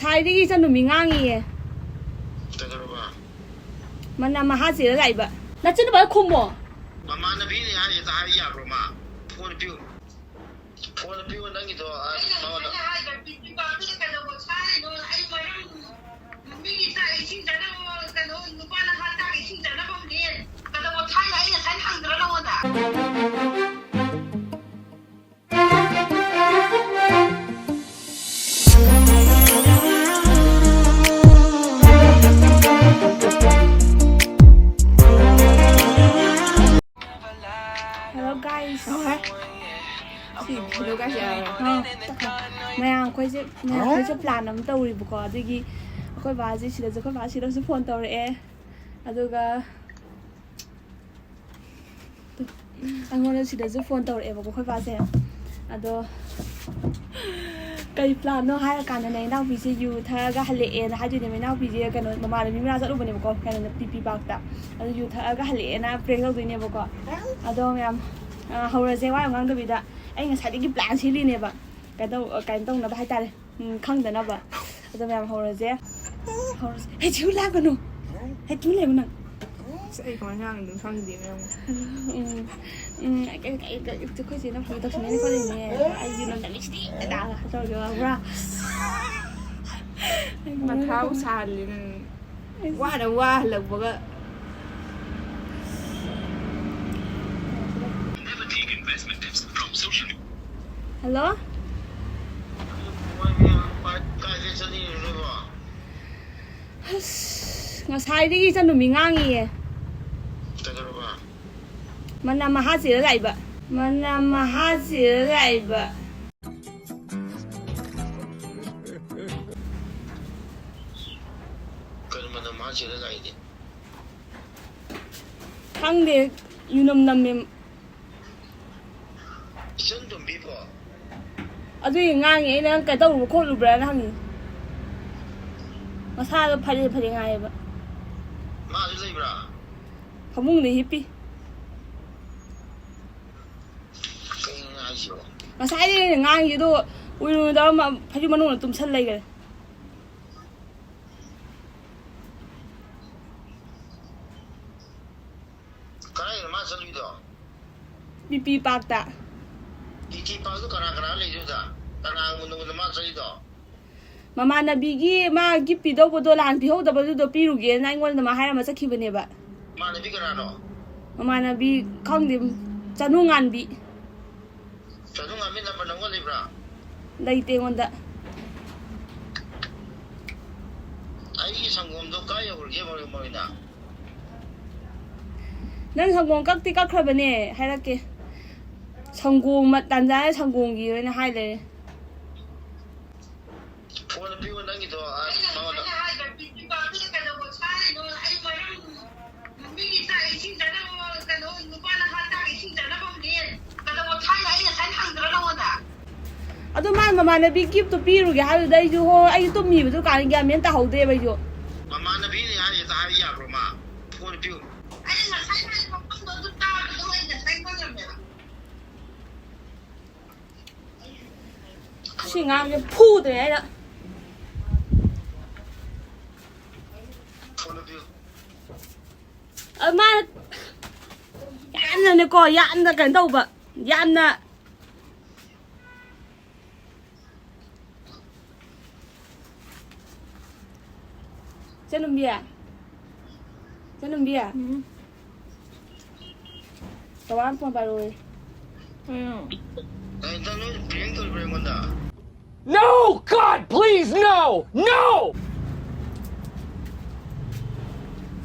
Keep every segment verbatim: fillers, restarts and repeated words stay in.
ꯉꯁꯥꯏꯗꯒꯤ ꯏꯆꯟꯅꯨꯄꯤ ꯉꯥꯡꯉꯤꯌꯦ꯫ ꯀꯩꯗꯧꯔꯕ? ꯃꯅꯝ ꯃꯍꯥ ꯆꯦꯜꯂ ꯂꯥꯛꯏꯕ꯫ ꯅꯆꯤꯟ ꯅꯨꯄꯥ ꯈꯨꯝꯃꯣ꯫ ꯃꯃꯥꯟꯅꯕꯤꯅꯦ ꯍꯥꯏꯁꯦ ꯍꯥꯏ ꯌꯥꯕ꯭ꯔꯣ ꯃꯥ? ꯐꯣꯟ ꯄꯤꯌꯨ꯫ ꯐꯣꯟ ꯄꯤꯌꯨ ꯅꯪꯒꯤꯗꯣ, ꯑ, ꯃꯉꯣꯟꯗ꯫ ꯃꯤꯒꯤ ꯆꯥꯛ ꯏꯁꯤꯡ ꯆꯥꯅꯕ ꯀꯩꯅꯣ, ꯅꯨꯄꯥ ꯅꯍꯥ ꯆꯥꯛ ꯏꯁꯤꯡ ꯆꯥꯅꯕ ꯑꯃꯅꯦ꯫ ꯀꯩꯗꯧꯕ ꯊꯥꯏꯅ ꯑꯩ ꯉꯁꯥꯏ ꯍꯪꯗ꯭ꯔꯣ ꯅꯉꯣꯟꯗ? Hello guys. ꯁꯤ ꯍꯜꯂꯣ ꯒꯥꯏꯁ ꯌꯥꯔꯕ? ꯑꯥ, ꯃꯌꯥꯝ ꯑꯩꯈꯣꯏꯁꯦ, ꯃꯌꯥꯝ ꯑꯩꯈꯣꯏꯁꯦ ꯄ꯭ꯂꯥꯟ ꯑꯃ ꯇꯧꯔꯤꯕꯀꯣ꯫ ꯑꯗꯨꯒꯤ ꯑꯩꯈꯣꯏ ꯕꯥꯁꯦ ꯁꯤꯗꯁꯨ, ꯑꯩꯈꯣꯏ ꯕꯥ ꯁꯤꯗꯁꯨ ꯐꯣꯟ ꯇꯧꯔꯛꯑꯦ꯫ ꯑꯗꯨꯒ ꯑꯩꯉꯣꯟꯗ ꯁꯤꯗꯁꯨ ꯐꯣꯟ ꯇꯧꯔꯛꯑꯦꯕꯀꯣ ꯑꯩꯈꯣꯏ ꯕꯥꯁꯦ꯫ ꯑꯗꯣ ꯀꯩ ꯄ꯭ꯂꯥꯟꯅꯣ ꯍꯥꯏꯔꯀꯥꯟꯗꯅꯦ, ꯏꯅꯥꯎꯄꯤꯁꯦ ꯌꯨ ꯊꯛꯑꯒ ꯍꯜꯂꯛꯑꯦꯅ ꯍꯥꯏꯗꯣꯏꯅꯦꯕ꯫ ꯏꯅꯥꯎꯄꯤꯁꯦ ꯀꯩꯅꯣ, ꯃꯃꯥꯟꯅꯕꯤ ꯃꯅꯥꯛ ꯆꯠꯂꯨꯕꯅꯦꯕꯀꯣ, ꯀꯩꯅꯣꯗ, ꯄꯤ ꯄꯤ ꯄꯥꯔꯛꯇ꯫ ꯑꯗꯨ ꯌꯨ ꯊꯛꯑꯒ ꯍꯜꯂꯛꯑꯦꯅ ꯄ꯭ꯔꯦꯡ ꯇꯧꯗꯣꯏꯅꯦꯕꯀꯣ꯫ ꯑꯗꯣ ꯃꯌꯥꯝ, ꯑ, ꯍꯧꯔꯁꯦ, ꯋꯥ ꯌꯥꯝ ꯉꯥꯡꯗꯕꯤꯗ꯫ ꯑꯩ ꯉꯁꯥꯏꯗꯒꯤ ꯄ꯭ꯂꯥꯟ ꯁꯤꯜꯂꯤꯅꯦꯕ, ꯀꯩꯅꯣ ꯇꯧ-, ꯀꯩꯅꯣ ꯇꯧꯅꯕ ꯍꯥꯏꯇꯥꯔꯦ꯫ ꯎꯝ, ꯈꯪꯗꯅꯕ꯫ ꯑꯗꯣ ꯃꯌꯥꯝ ꯍꯧꯔꯁꯦ꯫ ꯍꯧꯔꯁꯦ꯫ ꯍꯦ, ꯆꯤꯍꯨ ꯂꯥꯡꯒꯅꯨ꯫ ꯍꯦ, ꯇꯨꯃꯤꯟ ꯂꯩꯌꯨ ꯅꯪ꯫ ꯑꯁ, ꯑꯩ ꯀꯃꯥꯏꯅ ꯉꯥꯡꯗꯣꯏꯅꯣ ꯈꯪꯗꯦ ꯃꯌꯥꯝ꯫ ꯎꯝ, ꯎꯝ, ꯑꯩ, ꯑꯩ, ꯑꯩ, ꯑꯩꯈꯣꯏ ꯆꯦꯅ ꯐꯣꯟ ꯇꯧꯁꯤꯟꯅꯩꯅꯦ ꯈꯣꯠꯂꯤꯅꯦ꯫ ꯑꯩ ꯌꯨꯝ ꯂꯝꯗ ꯃꯤꯁꯤꯗꯤ ꯀꯅꯥꯒ ꯇꯧꯔꯒꯦ ꯋꯥ ꯄꯨꯔꯥ꯫ ꯃꯊꯥꯕꯨ ꯁꯥꯍꯜꯂꯦ ꯅꯪ꯫ ꯋꯥꯅ ꯋꯥ ꯍꯜꯂꯛꯄꯒ꯫ ꯍꯜꯂꯣ? ꯑꯁ, ꯉꯁꯥꯏꯗꯒꯤ ꯏꯆꯟꯅꯨꯄꯤ ꯉꯥꯡꯉꯤꯌꯦ꯫ ꯃꯅꯝ ꯃꯍꯥ ꯆꯦꯜꯂ ꯂꯥꯛꯏꯕ꯫ ꯃꯅꯝ ꯃꯍꯥ ꯆꯦꯜꯂ ꯂꯥꯛꯏꯕ꯫ ꯀꯔꯤ ꯃꯅꯝ ꯃꯍꯥ ꯆꯦꯜꯂ ꯂꯥꯛꯏꯗꯤ? ꯈꯪꯗꯦ, ꯌꯨꯅꯝ ꯅꯝꯃꯦ꯫ ꯏꯆꯟ ꯇꯣꯝꯕꯤꯕꯣ? ꯑꯗꯨꯒꯤ ꯉꯥꯡꯉꯤ ꯑꯩꯅ, "ꯅꯪ ꯀꯩꯗꯧꯔꯨꯕ ꯈꯣꯠꯂꯨꯕ꯭ꯔꯥꯅ?" ꯍꯪꯉꯤ꯫ ꯃꯁꯥꯗꯣ ꯐꯔꯦ ꯐꯔꯦ ꯉꯥꯏꯌꯦꯕ꯫ ꯃꯥꯁꯨ ꯂꯩꯕ꯭ꯔꯥ? ꯐꯃꯨꯡꯗ ꯍꯤꯞꯄꯤ꯫ ꯀꯩꯅꯣ ꯍꯥꯏꯁꯤꯕꯣ? ꯉꯁꯥꯏꯗꯒꯤ ꯑꯩꯅ ꯉꯥꯡꯉꯤ ꯑꯗꯣ ꯎꯏꯔꯨ ꯇꯧꯔ ꯃꯥ ꯐꯩꯖꯨꯞ ꯃꯅꯨꯡꯗ ꯇꯨꯝꯁꯜ ꯂꯩꯈꯔꯦ꯫ ꯕꯤ ꯄꯤ ꯄꯥꯔꯛꯇ꯫ ꯕꯤ ꯇꯤ ꯄꯥꯔꯛꯇꯨ ꯀꯅꯥ ꯀꯅꯥ ꯂꯩꯗꯣꯏꯗ? ꯀꯅꯥ ꯎꯅꯕꯗ ꯃꯥ ꯆꯠꯂꯤꯗꯣ? ꯃꯃꯥꯟꯅꯕꯤꯒꯤ ꯃꯥ ꯒꯤꯐ ꯄꯤꯗꯧꯕꯗꯣ ꯅꯍꯥꯟ ꯄꯤꯍꯧꯗꯕꯗꯨꯗꯣ ꯄꯤꯔꯨꯒꯦꯅ ꯑꯩꯉꯣꯟꯗ ꯃꯥ ꯍꯥꯏꯔꯝꯃ ꯆꯠꯈꯤꯕꯅꯦꯕ꯫ ꯃꯃꯥꯟꯅꯕꯤ ꯀꯅꯥꯅꯣ? ꯃꯃꯥꯟꯅꯕꯤ ꯈꯪꯗꯦ, ꯆꯅꯨ ꯉꯥꯟꯕꯤ꯫ ꯆꯅꯨ ꯉꯥꯟꯕꯤ ꯅꯝꯕꯔ ꯅꯪꯉꯣꯟ ꯂꯩꯕ꯭ꯔꯥ? ꯂꯩꯇꯦ ꯑꯩꯉꯣꯟꯗ꯫ ꯑꯩꯒꯤ ꯁꯪꯒꯣꯝꯗꯣ ꯀꯥꯏ ꯌꯧꯔꯒꯦ ꯃꯔꯨ ꯃꯔꯨꯅ? ꯅꯪ ꯁꯪꯒꯣꯝ ꯀꯛꯇꯤ ꯀꯛꯈ꯭ꯔꯕꯅꯦ, ꯍꯥꯏꯔꯛꯀꯦ꯫ ꯁꯪꯒꯣꯝ ꯃ-, ꯇꯥꯟꯖꯥꯅ ꯁꯪꯒꯣꯝꯒꯤ ꯑꯣꯏꯅ ꯍꯥꯏ ꯂꯩꯔꯦ꯫ ꯐꯣꯟ ꯄꯤꯌꯨ ꯅꯪꯒꯤꯗꯣ, ꯑ, ꯑꯩꯅ ꯃꯉꯣꯟꯗ꯫ ꯉꯁꯥꯏꯅ ꯍꯥꯏꯗ꯭ꯔ ꯕꯤ ꯄꯤ ꯄꯥꯔꯛꯇꯨꯗ ꯀꯩꯗꯧꯕ ꯁꯥꯔꯤꯅꯣ? ꯑꯩ ꯃꯔꯝ ꯃꯤꯒꯤ ꯆꯥꯛ ꯏꯁꯤꯡ ꯆꯥꯅꯕ ꯀꯩꯅꯣ, ꯅꯨꯄꯥ ꯅꯍꯥ ꯆꯥꯛ ꯏꯁꯤꯡ ꯆꯥꯅꯐꯝꯅꯦ꯫ ꯀꯩꯗꯧꯕ ꯊꯥꯏꯅ ꯑꯩ ꯉꯁꯥꯏ ꯍꯪꯗ꯭ꯔꯣ ꯅꯉꯣꯟꯗ? ꯑꯗꯣ ꯃꯥꯅ ꯃꯃꯥꯟꯅꯕꯤ ꯒꯤꯐꯇꯣ ꯄꯤꯔꯨꯒꯦ ꯍꯥꯏꯕꯗꯨꯗ ꯑꯩꯁꯨ, ꯍꯣ, ꯑꯩꯁꯨ ꯇꯨꯝꯃꯤꯕꯗꯨ ꯀꯥꯟꯗ ꯒ꯭ꯌꯥꯟ ꯃꯦꯟ ꯇꯥꯍꯧꯗꯦꯕ ꯑꯩꯁꯨ꯫ ꯃꯃꯥꯟꯅꯕꯤꯅꯦ ꯍꯥꯏꯁꯦ ꯍꯥꯏ ꯌꯥꯕ꯭ꯔꯣ ꯃꯥ? ꯐꯣꯟ ꯄꯤꯌꯨ꯫ ꯑꯩꯅ ꯉꯁꯥꯏ ꯍꯥꯏꯕ ꯃꯐꯝꯗꯣ ꯑꯗꯨ ꯇꯥꯕꯗꯣ ꯑꯩ ꯉꯁꯥꯏ ꯈꯪꯉꯝꯃꯦꯕ꯫ ꯁꯤ ꯉꯥꯡꯁꯦ ꯐꯨꯗ꯭ꯔꯦ ꯑꯩꯅ꯫ ꯐꯣꯟ ꯄꯤꯌꯨ꯫ ꯑ, ꯃꯥꯅ ꯌꯥꯝꯅꯅꯦꯀꯣ, ꯌꯥꯝꯅ ꯀꯩꯅꯣ ꯇꯧꯕ, ꯌꯥꯝꯅ꯫ ꯏꯆꯟꯅꯨꯄꯤ, ꯏꯆꯟꯅꯨꯄꯤ, ꯎꯝ꯫ ꯆꯋꯥ ꯑꯃ ꯐꯣꯟ ꯄꯥꯏꯔꯛꯑꯣꯌꯦ꯫ ꯀꯩꯅꯣ? ꯀꯩꯅꯣ ꯅꯣꯏ prank ꯇꯧꯔꯤꯕ꯭ꯔꯥ ꯑꯩꯉꯣꯟꯗ? No, God, please, no! No!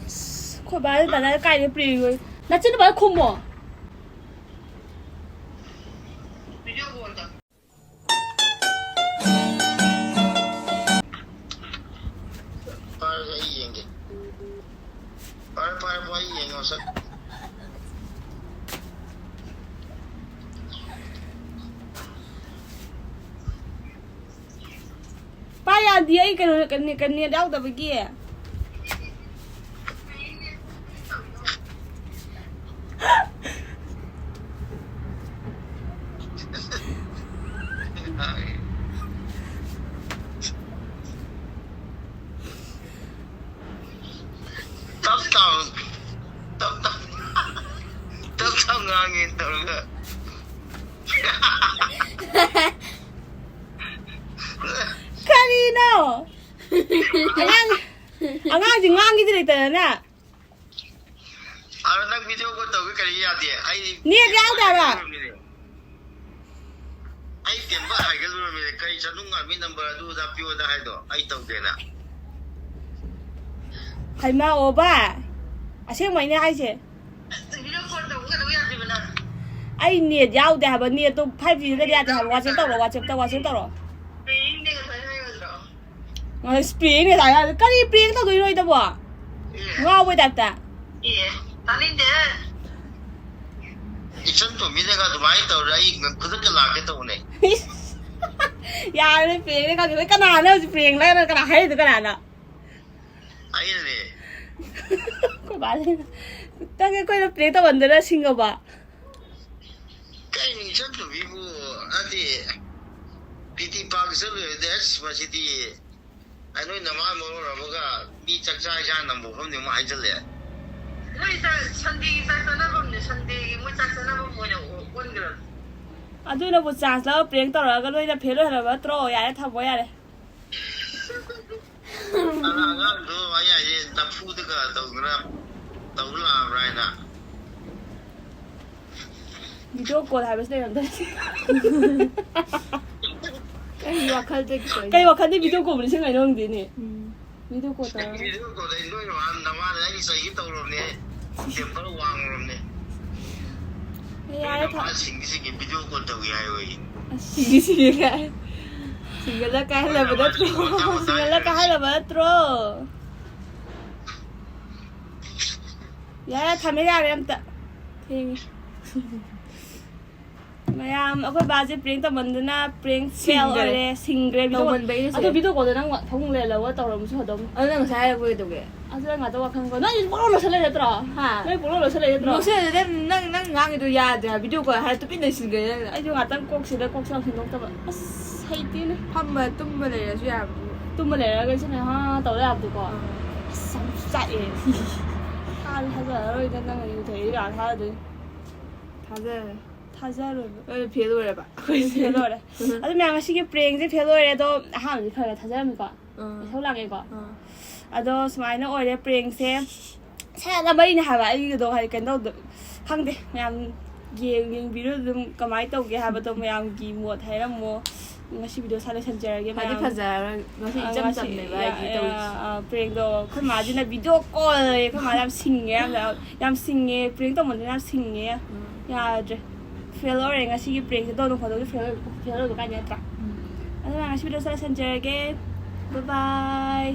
ꯑꯁ, ꯑꯩꯈꯣꯏ ꯕꯥꯗ ꯗꯥꯗꯥꯗ ꯀꯥꯏꯗ prank ꯑꯣꯏ? ꯅꯆꯤꯟ ꯅꯨꯄꯥꯗ ꯈꯨꯝꯃꯣ꯫ ꯄꯥꯏꯔꯒ ꯑꯩ ꯌꯦꯡꯒꯦ꯫ ꯄꯥꯏꯔꯣ, ꯄꯥꯏꯔꯣ, ꯑꯩ ꯌꯦꯡꯉꯦ ꯃꯁꯛ꯫ ꯄꯥꯏ ꯌꯥꯗꯤꯌꯦ, ꯑꯩ ꯀꯩꯅꯣ, ꯀꯩꯅꯣ, ꯀꯩꯅꯣ, net ꯌꯥꯎꯗꯕꯒꯤ꯫ ꯇꯞ ꯇꯞ-, ꯇꯞ ꯇꯞ-, ꯇꯞ ꯇꯞ ꯉꯥꯡ꯫ ꯉꯥꯡꯉꯦ ꯇꯧꯔꯒ꯫ ꯀꯔꯤꯅꯣ? ꯑꯉꯥꯡ ꯑꯉꯥꯡꯁꯤ ꯉꯥꯡꯈꯤꯗꯤ ꯂꯩꯇꯅꯅꯦ꯫ ꯑꯗꯣ ꯅꯪ video call ꯇꯧꯒꯦ ꯀꯔꯤ ꯌꯥꯗꯦ? ꯑꯩ Net ꯌꯥꯎꯗꯕ꯭ꯔꯥ? ꯑꯩ ꯇꯦꯝꯕ ꯍꯥꯏꯒꯠꯂꯨꯔꯃꯤꯅꯦ꯫ ꯀꯔꯤ ꯆꯠꯅꯨꯡ ꯉꯥꯟꯕꯤ number ꯑꯗꯨ ꯑꯗꯥ ꯄꯤꯌꯣꯗ ꯍꯥꯏꯗꯣ ꯑꯩ ꯇꯧꯒꯦꯅ꯫ ꯍꯩꯃꯥ ꯑꯣꯕ, ꯑꯁꯦꯡꯕꯩꯅꯦ ꯍꯥꯏꯁꯦ꯫ Video call ꯇꯧꯕ ꯀꯩꯗꯧ ꯌꯥꯗ꯭ꯔꯤꯕ ꯅꯪ? ꯑꯩ net ꯌꯥꯎꯗꯦ ꯍꯥꯏꯕ, netꯇꯣ five G ꯗꯗꯤ ꯌꯥꯗꯦ ꯍꯥꯏꯕ꯫ WhatsApp ꯇꯧꯔꯣ, WhatsApp ꯇꯧ, WhatsApp ꯇꯧꯔꯣ꯫ ꯄꯦꯡꯅꯦ ꯉꯁꯥꯏ ꯍꯥꯏꯒꯗ꯭ꯔꯣ? ꯉꯁꯥꯏ prank ꯅꯦ ꯇꯥꯏ ꯍꯥꯏꯕ꯫ ꯀꯔꯤ prank ꯇꯧꯗꯣꯏꯅꯣ ꯑꯩꯗꯕꯣ? ꯉꯥꯎꯕꯩ type ꯇ꯫ ꯑꯦ, ꯇꯥꯅꯤꯡꯗꯦ꯫ ꯏꯆꯟ ꯇꯣꯝꯕꯤꯅꯒ ꯑꯗꯨꯃꯥꯏꯅ ꯇꯧꯔꯦ, ꯑꯩ ꯈꯨꯗꯛꯇ ꯂꯥꯛꯀꯦ ꯇꯧꯕꯅꯦ꯫ ꯌꯥꯔꯦ, prank ꯅꯦ ꯈꯪꯗꯦ꯫ ꯀꯅꯥꯅꯣ ꯍꯧꯖꯤꯛ prank ꯂꯩꯔ ꯀꯅꯥ ꯍꯥꯏꯔꯤꯗꯣ ꯀꯅꯥꯅꯣ? ꯑꯩꯅꯅꯦ꯫ ꯑꯩꯈꯣꯏ ꯕꯥꯁꯤꯅ ꯈꯤꯇꯪ ꯑꯩꯈꯣꯏꯅ prank ꯇꯧꯃꯟꯗꯅ ꯁꯤꯡꯉꯕ꯫ ꯀꯩꯅꯣ ꯏꯆꯟ ꯇꯣꯝꯕꯤꯕꯨ, ꯅꯠꯇꯦ, PT park ꯆꯠꯂꯨꯔꯗꯤ ꯑꯁ ꯃꯁꯤꯗꯤ ꯑꯩ ꯅꯣꯏ ꯅꯃꯥ ꯃꯔꯣꯟ ꯑꯃꯒ ꯃꯤ ꯆꯥꯛ ꯆꯥ ꯏꯟꯖꯥꯡ ꯅꯝꯕ ꯃꯐꯝꯅꯤ ꯑꯃꯨꯛ ꯍꯥꯏꯖꯜꯂꯦ꯫ ꯅꯣꯏ ꯆꯥꯛ Sunday ꯒꯤ ꯆꯥꯛ ꯆꯥꯅꯐꯝꯅꯦ, Sunday ꯒꯤ ꯃꯣꯏ ꯆꯥꯛ ꯆꯥꯅꯐꯝ ꯑꯣꯏꯅ ꯑꯣꯟꯈ꯭ꯔꯕꯅꯦ꯫ ꯑꯗꯨꯅꯕꯨ chance ꯂꯧꯔ prank ꯇꯧꯔꯛꯑꯒ ꯂꯣꯏꯅ fail ꯑꯣꯏꯍꯜꯂꯕ ꯅꯠꯇ꯭ꯔꯣ? ꯌꯥꯔꯦ, ꯊꯝꯃꯣ ꯌꯥꯔꯦ꯫ ꯑꯉꯥꯡꯗꯣ ꯑꯩ ꯍꯥꯏꯁꯦ ꯅꯝꯐꯨꯗꯒ ꯇꯧꯗꯅ ꯇꯧ ꯂꯥꯛꯑꯕ꯭ꯔꯥ ꯍꯥꯏꯅ꯫ Video call ꯍꯥꯏꯕꯁꯤ ꯂꯩꯔꯝꯗ꯭ꯔꯗꯤ꯫ ꯑꯩꯒꯤ ꯋꯥꯈꯜꯗꯒꯤ ꯀꯩꯅꯣ? ꯀꯩ ꯋꯥꯈꯜꯗꯤ video call ꯕꯨ ꯅꯤꯡꯁꯤꯡꯉꯛꯏꯅꯣ ꯈꯪꯗꯦꯅꯦ꯫ ꯎꯝ. Video call ꯇꯧꯔꯒ꯫ Video call ꯗ ꯅꯣꯏ ꯃꯃꯥ ꯅꯃꯥꯅ ꯑꯩ ꯆꯩꯒꯦ ꯇꯧꯔꯕꯅꯦ꯫ Temper ꯋꯥꯡꯉꯨꯔꯕꯅꯦ꯫ ꯌꯥꯔꯦ, ꯊꯝ- ꯅꯃꯥ ꯁꯤꯡꯗꯤ ꯁꯤꯡꯉꯤ, video call ꯇꯧꯒꯦ ꯍꯥꯏꯌꯣꯌꯦ꯫ ꯁꯤꯡꯉꯤ ꯁꯤꯡꯉꯤ ꯀꯥꯏ꯫ ꯁꯤꯡꯒꯜꯂ ꯀꯥꯏꯍꯜꯂꯕ ꯅꯠꯇ꯭ꯔꯣ? ꯁꯤꯡꯒꯜꯂ ꯀꯥꯏꯍꯜꯂꯕ ꯅꯠꯇ꯭ꯔꯣ? ꯌꯥꯔꯦ, ꯊꯝꯃꯦ ꯌꯥꯔꯦ ꯑꯝꯇ꯫ ꯊꯦꯡꯉꯦ꯫ ꯃꯌꯥꯝ, ꯑꯩꯈꯣꯏ ꯕꯥꯁꯦ prank ꯇꯧꯃꯟꯗꯅ prank fail ꯁꯤꯡꯈ꯭ꯔꯦ꯫ ꯑꯣꯏꯔꯦ, ꯁꯤꯡꯈ꯭ꯔꯦ꯫ Video call- ꯇꯧꯃꯟꯕꯩꯅꯦ ꯁꯦ꯫ ꯑꯗꯨ video call ꯗꯣ ꯅꯪ ꯐꯃꯨꯡ ꯂꯩꯔ ꯂꯧꯔ ꯇꯧꯔꯝꯃꯁꯨ ꯐꯗꯧꯅꯤ꯫ ꯑꯗꯨ ꯅꯪ ꯉꯁꯥꯏ ꯍꯥꯏꯔꯛꯄ ꯀꯩꯗꯧꯒꯦ? ꯑꯗꯨ ꯅꯪ ꯉꯥꯛꯇ ꯋꯥꯈꯜ ꯈꯟ-, ꯅꯣꯏ ꯄꯨꯡꯅꯣꯛ ꯅꯣꯛꯁꯜ ꯂꯩ ꯅꯠꯇ꯭ꯔꯣ? ꯍꯥ? ꯅꯣꯏ ꯄꯨꯡꯅꯣꯛ ꯅꯣꯛꯁꯜ ꯂꯩ ꯅꯠꯇ꯭ꯔꯣ? ꯅꯣꯛꯁꯜꯂꯗꯤ ꯅꯪ, ꯅꯪ, ꯅꯪ ꯉꯥꯡꯉꯤꯗꯣ ꯌꯥꯗ꯭ꯔꯦ ꯍꯥꯏꯕ꯫ Video call ꯍꯥꯏꯔ ꯇꯨꯃꯤꯟ ꯂꯩꯁꯤꯟꯈ꯭ꯔꯦ ꯅꯪ꯫ ꯑꯩꯁꯨ ꯉꯥꯛꯇꯪ ꯀꯣꯛꯁꯤꯗ ꯀꯣꯛ ꯁꯦ ꯂꯥꯎꯁꯤꯟꯗꯣꯛꯇꯕ꯫ ꯑꯁ, ꯍꯩꯇꯦꯅꯦ꯫ ꯐꯝꯕ ꯇꯨꯝꯕ ꯂꯩꯔꯁꯨ ꯌꯥꯕꯗꯨꯕꯨ꯫ ꯇꯨꯝꯕ ꯂꯩꯔꯒ ꯁꯤꯅ ꯍꯥ ꯇꯧ ꯌꯥꯕꯗꯣꯀꯣ꯫ ꯑꯁ, ꯌꯥꯝ ꯆꯥꯛꯑꯦ꯫ ꯊꯥꯗꯤ ꯊꯥꯖꯔꯔꯣꯏꯗ ꯅꯪ ꯑꯩ ꯊꯣꯏꯗꯤ ꯀꯅꯥ ꯊꯥꯖꯗꯣꯏꯅꯣ? ꯊꯥꯖꯔꯦ꯫ ꯊꯥꯖꯔꯣꯏꯕ꯫ ꯂꯣꯏꯅ ꯐꯦꯜ ꯑꯣꯏꯔꯕ ꯑꯩꯈꯣꯏꯁꯦ꯫ ꯐꯦꯜ ꯑꯣꯏꯔꯦ꯫ ꯑꯗꯨ ꯃꯌꯥꯝ ꯉꯁꯤꯒꯤ ꯄ꯭ꯔꯦꯡꯁꯦ ꯐꯦꯜ ꯑꯣꯏꯔꯦ꯫ ꯑꯗꯣ ꯑꯍꯥꯟꯕꯗꯤ ꯈꯔ ꯈꯔ ꯊꯥꯖꯔꯝꯃꯤꯀꯣ꯫ ꯑꯥ꯫ ꯏꯁꯧ ꯂꯥꯡꯉꯦꯀꯣ꯫ ꯑꯥ꯫ ꯑꯗꯣ ꯁꯨꯃꯥꯏꯅ ꯑꯣꯏꯔꯦ ꯄ꯭ꯔꯦꯡꯁꯦ꯫ ꯁꯥꯟꯅꯕꯩꯅꯦ ꯍꯥꯏꯕ ꯑꯩꯒꯤꯗꯣ ꯍꯥꯏꯗꯤ ꯀꯩꯅꯣ ꯇꯧꯗ ꯈꯪꯗꯦ꯫ ꯃꯌꯥꯝ ꯌꯦꯡ ꯌꯦꯡꯕꯤꯔꯣ ꯑꯗꯨꯝ ꯀꯃꯥꯏꯅ ꯇꯧꯒꯦ ꯍꯥꯏꯕꯗꯣ ꯃꯌꯥꯝꯒꯤ ꯃꯣꯠ ꯍꯥꯏꯔꯝꯃꯣ꯫ ꯉꯁꯤ ꯚꯤꯗꯤꯑꯣ ꯁꯥ ꯂꯣꯏꯁꯟꯖꯔꯒꯦ ꯐꯗꯤ ꯃꯌꯥꯝ꯫ ꯐꯖꯔꯣꯏ ꯉꯁꯤ ꯑ, ꯏꯆꯝ ꯉꯁꯤ ꯆꯝꯃꯦꯕ ꯌꯥ- ꯑꯩꯒꯤ ꯌꯥ- ꯇꯧꯔꯤꯁꯦ꯫ ꯑ, ꯄ꯭ꯔꯦꯡꯗꯣ ꯑꯩꯈꯣꯏ ꯃꯥꯁꯤꯅ ꯚꯤꯗꯤꯑꯣ ꯀꯣꯜ ꯑꯩꯈꯣꯏ ꯃꯥ ꯌꯥꯝ ꯁꯤꯡꯉꯦ ꯌꯥꯝꯅ ꯌꯥꯝ ꯁꯤꯡꯉꯦ ꯄ꯭ꯔꯦꯡ ꯇꯧꯃꯟꯗꯅ ꯌꯥꯝ ꯁꯤꯡꯉꯦ꯫ ꯎꯝ꯫ ꯌꯥꯗ꯭ꯔꯦ꯫ ꯐꯦꯜ ꯑꯣꯏꯔꯦ ꯉꯁꯤꯒꯤ ꯄ꯭ꯔꯦꯡꯁꯦ꯫ ꯇꯧꯅ ꯐꯣꯟꯗꯣꯒꯤ ꯐꯦꯜ ꯑꯣꯏꯕ ꯀꯥꯏꯅ ꯅꯠꯇ꯭ꯔꯥ? ꯎꯝ꯫ ꯑꯗꯨꯅ ꯉꯁꯤ ꯚꯤꯗꯤꯑꯣ ꯁꯥ ꯂꯣꯏꯁꯟꯖꯔꯒꯦ꯫ ꯕꯥꯏ ꯕꯥꯏ꯫